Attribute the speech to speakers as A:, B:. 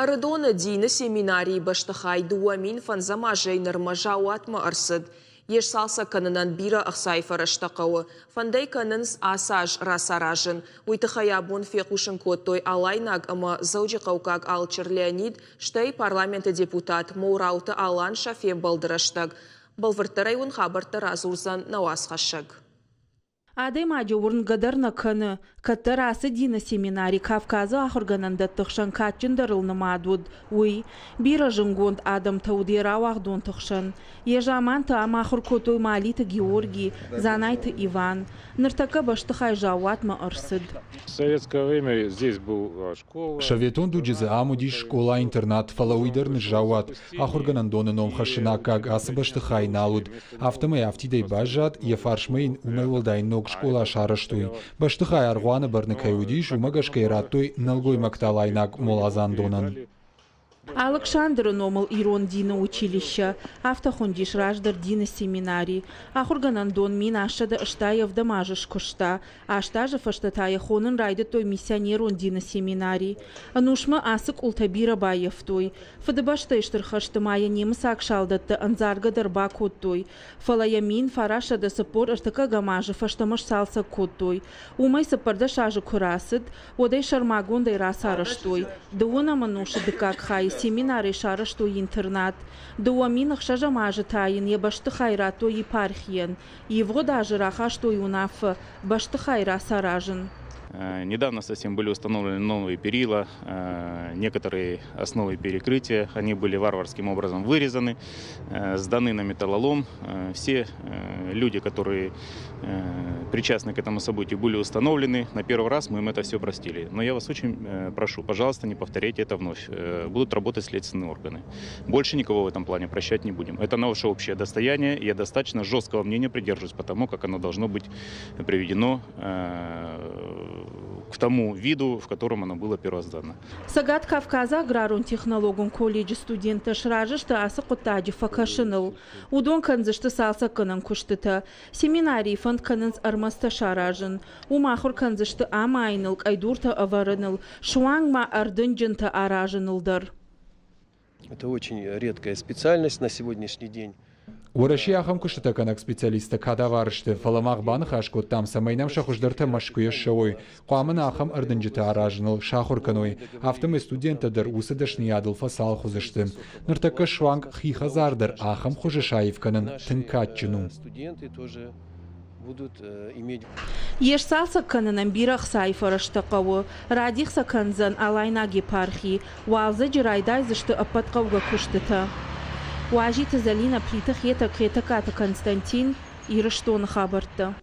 A: Ӕрыдоны дины семинарийы бӕстыхай 2005 азӕй нырмӕ заууатмӕ ӕрцыд. Йе сцалцӕг кӕнынӕн бирӕ ӕхцайы фӕрӕзтӕ хъӕуы. Фӕнд ӕй кӕнынц ацы аз рацаразын. Уый тыххӕй абон фехъусын кодтой Алайнаг ӕмӕ Дзӕуджыхъӕуккаг алчыр Леонид, стӕй парламенты депутат Моурауты Алан сӕ фембӕлды рӕстӕг. Бӕлвырддӕрӕй уын хабӕрттӕ радзурдзӕн нӕ уацхӕссӕг.
B: Адӕймаджы уырнгӕ дӕр нӕ кӕны, кӕддӕр ацы дины семинари Кавказы ахуыргӕнӕндӕтты хсӕн кадджындӕрыл нымад уыд, уый. Бирӕ зынгонд адӕмтӕ уыд йӕ рауагъдонты хсӕн. Йӕ заманты ам ахуыр кодтой Малиты Георги, Дзанайты Иван. Ныртӕккӕ бӕстыхай заууатмӕ ӕрцыд.
C: В советское время здесь был школа.
D: Советон дуджы дзы ам уыдис скъола-интернат, фӕлӕ уый дӕр ныззаууат. Ахуыргӕнӕндоны ном хӕссыны аккаг ацы бӕстыхай нал уыд. Афтӕмӕй афтидӕй баззад, йӕ фарсмӕ йын уымӕй уӕлдай ног скъола сарӕзтой. Бӕстыхай аргъуаны бӕрны кӕй уыдис, уымӕ гӕсгӕ йӕ радтой нӕлгоймӕгты алайнаг моладзандонӕн.
B: Алыксандры номыл ирон дины училище, афтӕ хуындис раздӕр дины семинари. Ахуыргӕнӕндон 1887 азы скуыста, 8 азы фӕстӕ та йӕ хонын райдыдтой миссионерон дины семинари. Ӕнусмӕ ацы къултӕ бирӕ баййӕфтой. Фыдыбӕстӕйы Стыр хӕсты ма йӕ немыцаг салдӕттӕ ӕндзаргӕ дӕр бакодтой, фӕлӕ йӕ 1943 азы фӕстӕмӕ сцалцӕг кодтой. Уымӕй 14 азы куы рацыд, уӕд ӕй сӕрмагондӕй рацарӕзтой. Дыууынӕм ӕнусы дыккаг хайы семинарӕй сарӕзтой интернат. 2006 азы та йын йӕ бӕстыхай радтой епархийӕн. Ивгъуыд азы рахастой уынаффӕ бӕстыхай рацаразын.
E: Недавно совсем были установлены новые перила, некоторые основы перекрытия. Они были варварским образом вырезаны, сданы на металлолом. Все люди, которые причастны к этому событию, были установлены. На первый раз мы им это все простили. Но я вас очень прошу, пожалуйста, не повторяйте это вновь. Будут работать следственные органы. Больше никого в этом плане прощать не будем. Это наше общее достояние. Я достаточно жесткого мнения придерживаюсь по тому, как оно должно быть приведено к тому виду, в котором оно было первозданно.
B: Цӕгат Кавказы аграрон-технологон колледжы студенттӕ сразы сты ацы хъуыддаджы фӕкӕсыныл. Уыдон кӕндзысты цалцӕггӕнӕн куыстытӕ. Семинарийы фӕнд кӕнынц ӕрмӕдзтӕ саразын. Уым ахуыр кӕндзысты амайыныл, къӕйдуртӕ ӕвӕрыныл, суанг ма ӕрдынджынтӕ аразыныл дӕр.
F: Это очень редкая специальность на сегодняшний день.
D: Уӕрӕсе ахӕм куыстытӕ кӕнӕг специалисттӕ кадавар сты, фӕлӕ мах баныхас кодтам, цӕмӕй нӕм сӕ хуыздӕртӕ Мӕскуыйӕ ссӕуой. Хъуамӕ нӕ ахӕм ӕрдынджытӕ аразыныл сахуыр кӕной. Афтӕмӕй студенттӕ дӕр уыцы дӕсныйадыл фӕцалх уыдзысты. Ныртӕккӕ суанг хи хӕдзар дӕр ахӕм хуызы саив кӕнын тынг кадджын у.
F: Студенты тоже будут иметь.
B: Йе сцалцӕг кӕнынӕн бирӕ ӕхцайы фӕрӕзтӕ хъӕуы. Радих сӕ кӕндзӕн Алайнаг епархи. Уалдзӕджы райдайдзысты ӕппӕт хъӕугӕ куыстытӕ. Уазиты Зӕлинӕ, Плиты Хетӕг, Хетӕгкаты Константин, Ирыстоны хабӕрттӕ.